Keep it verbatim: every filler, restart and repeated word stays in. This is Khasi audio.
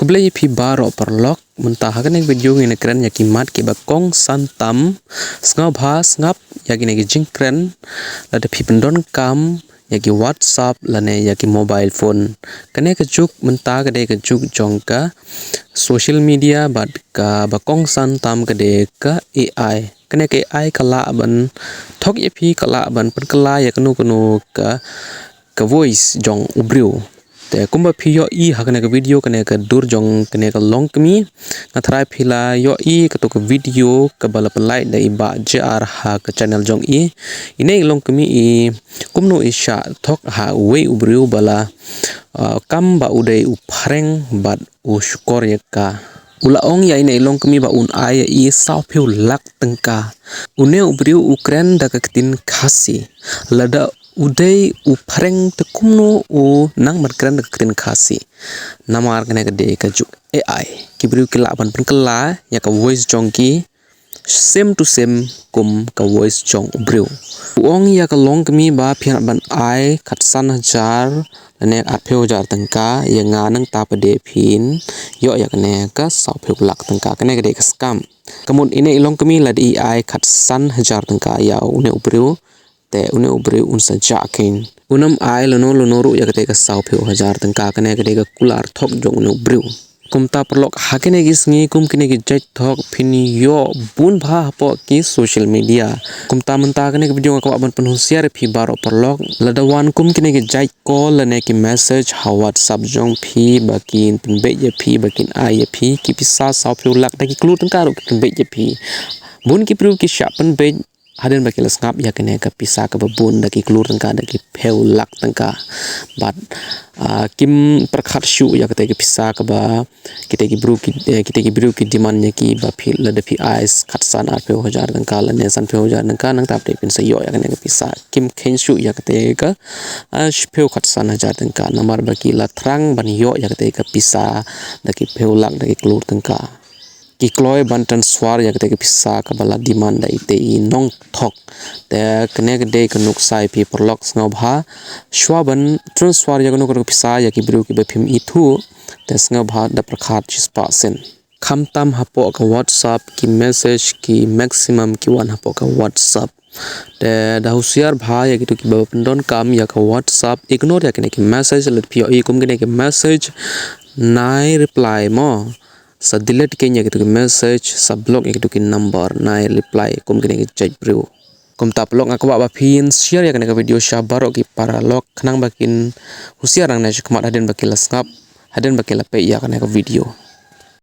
Khublei ïa phi baroh paralok, mynta ha kane ka video ngin ïa kren ïa ki mat kiba kongsan tam. Sngewbha sngap ïa kine ki jingkren lada phi pyndonkam ïa ki WhatsApp lane ïa ki mobile phone. Kane ka juk mynta ka dei ka juk jong ka social media bad kaba kongsan tam ka dei ka A I. Kane ka A I ka lah ban thok ïa phi, ka lah ban pynkylla ïa kano kano ka, ka voice jong u briew. Te kumba phi ïohi ha kane ka video, kane ka dur jong kane ka longkmie, nga tharai phi la ïohi kato ka video kaba la pynlait da i Bah J R ha ka channel jong i. Ine i longkmie i kumno i shah thok ha uwei u briew ba la, ah, kam ba u dei u prank bad u shukor ïa ka. U la ong ïa ine i longkmie ba un ai ïa i sawphew lak tyngka. Une u briew u kren da ka ktien Khasi. Lada u dei u prank te kumno u nang ban kren da ka ktien Khasi. Namar kane ka dei ka juk A I. Ki briew ki lah ban pynkylla ïa ka voice jong ki same to same kum ka voice jong u briew. U ong ïa ka longkmie ba phi hap ban ai khatsan hajar lane arphew hajar tyngka ïa nga, nangta pat de phin ïoh ïa kane ka sawphew lak tyngka. Kane ka dei ka scam. Ka mut ine i longkmie lada i ai khatsan hajar tyngka ïa une u briew, te une u briew un sa jah khein. Un ym ai lano lano ruh ïa kata ka sawphew hajar tyngka. Kane ka dei ka kular thok jong une u briew. Kumta paralok, ha kine ki sngi kum kine ki jait thok phin ïoh bun bha hapoh ki social media. Kumta mynta kane ka video nga kwah ban pynhusiar ïa phi baroh paralok. Lada wan kum kine ki jait call lane ki message ha WhatsApp jong phi ba kin pynbeit ïa phi, ba kin ai ïa phi ki pisa sawphew lak da ki klur tyngka ruh kin pynbeit ïa phi. Bun ki briew ki shah pynbeit hadien ba ki la sngap ïa kane ka pisa kaba bun da ki klur tyngka, da ki phew lak tyngka. Bad, ah, kim pyrkhat shuh ïa kata ka pisa kaba kita ki briew ki, eh, kita ki briew ki demand ïa ki ba phi, lada phi ai khatsan arphew hajar tyngka lane sanphew hajar tyngka, nangta pat de phin sa ïoh ïa kane ka pisa. Kim khein shuh ïa kata ka, ah, shiphew khatsan hajar tyngka. Namar ba ki la thrang ban ïoh ïa kata ka pisa da ki phew lak, da ki klur tyngka. Ki kloi ban transfer ïa kata ka pisa kaba la demand da ita i nongthok. Te kane ka dei ka nuksa ïa phi paralok, sngewbha shuwa ban transfer ïa kano kano ka pisa ïa ki briew kiba phim ithuh, te sngewbha da pyrkhat shispah sien. Khamtam hapoh ka WhatsApp, ki message ki maximum ki wan hapoh ka WhatsApp. Te da husiar bha ïa kito kiba pyndonkam ïa ka WhatsApp, ignore ïa kine ki message. Lada phi ïohi kum kine ki message, nai reply mo. Sa delete khein ïa kito ki message, sa block ïa kito ki number, nai reply kum kine ki jait briew. Kumta paralok, nga kwah ba phin share ïa kane ka video sha baroh ki paralok khnang ba kin husiar nangne shakhmat hadien ba ki la sngap, hadien ba ki la peit ïa kane ka video.